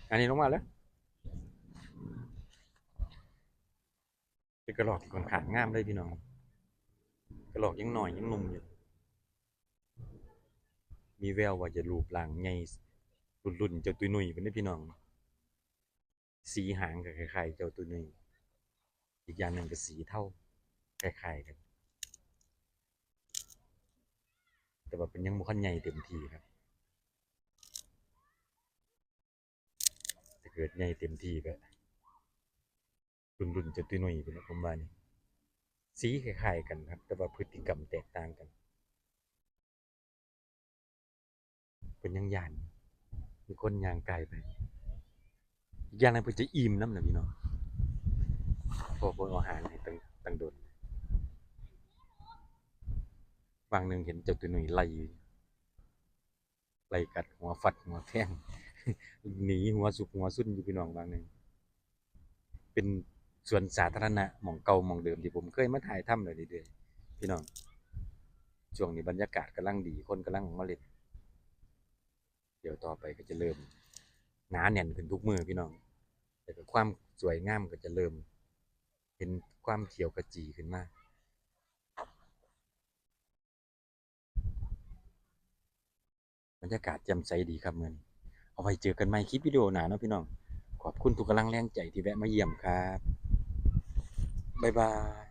ອັນນີ້ລົງມາແລ້ວ. ເປັນກະລອກທີ່ຂ້ອນຂ້າງງາມເລີຍພີ່ນ້ອງ. ກະລອກຍັງນ້ອຍ ຍັງໜຸ່ມຢູ່. ມີແວວວ່າຈະຮູບຮ່າງໃຫຍ່ລຸ້ນໆເຈົ້າຕຸ້ຍນຸ້ຍພຸ້ນເດ້ພີ່ນ້ອງ. ສີຫາງກໍຄ້າຍໆເຈົ້າຕຸ້ຍນຸ້ຍ. ອີກຢ່າງໜຶ່ງກໍສີເທົາ ຄ້າຍໆກັນ. ແຕ່ວ່າເພິ່ນຍັງບໍ່ທັນໃຫຍ່ເຕັມທີ່ຄັບ. ຖ້າເກີດໃຫຍ່ເຕັມທີ່ກໍລຸ້ນໆເຈົ້າຕຸ້ຍນຸ້ຍພຸ້ນແຫຼະ ຜົມວ່ານີ້. ສີຄ້າຍໆກັນຄັບ ແຕ່ວ່າພຶດຕິກຳແຕກຕ່າງກັນ. ເພິ່ນຍັງຢ້ານມີຄົນຍ່າງກາຍໄປ. ອີກຢ່າງໜຶ່ງເພິ່ນຈະອີ່ມນຳນະພີ່ນ້ອງ ເພາະເພິ່ນເອົາອາຫານໃຫ້ຕັ້ງ ຕັ້ງດົນ. ຫວ່າງໜຶ່ງເຫັນເຈົ້າຕຸ້ຍນຸ້ຍໄລ່ ໄລ່ກັດຫົວຟັດຫົວແທງ ໜີຫົວຊຸກຫົວຊຸນຢູ່ພີ່ນ້ອງ. ຫວ່າງໜຶ່ງເປັນສວນສາທາລະນະ ໝ່ອງເກົ່າໝ່ອງເດີມທີ່ຜົມເຄີຍມາຖ່າຍທຳເລື້ອຍໆ ພີ່ນ້ອງ. ຊ່ວງນີ້ບັນຍາກາດກຳລັງດີ ຄົນກຳລັງອອກມາຫຼິ້ນ. ດຽວຕໍ່ໄປກໍຈະເລີ່ມໜາແໜ້ນຂຶ້ນທຸກມື້ພີ່ນ້ອງ ແລ້ວກໍຄວາມສວຍງາມກໍຈະເລີ່ມເຫັນຄວາມຂຽວຂະຈີຂຶ້ນມາ. ບັນຍາກາດແຈ່ມໃສດີຄັບມື້ນີ້. ເອົາໄວ້ເຈີກັນໃໝ່ຄລິບວິດີໂອໜ້າເນາະພີ່ນ້ອງ. ຂອບຄຸນທຸກກຳລັງແຮງໃຈທີ່ແວະມາຢ້ຽມຄັບ. ບາຍບາຍ.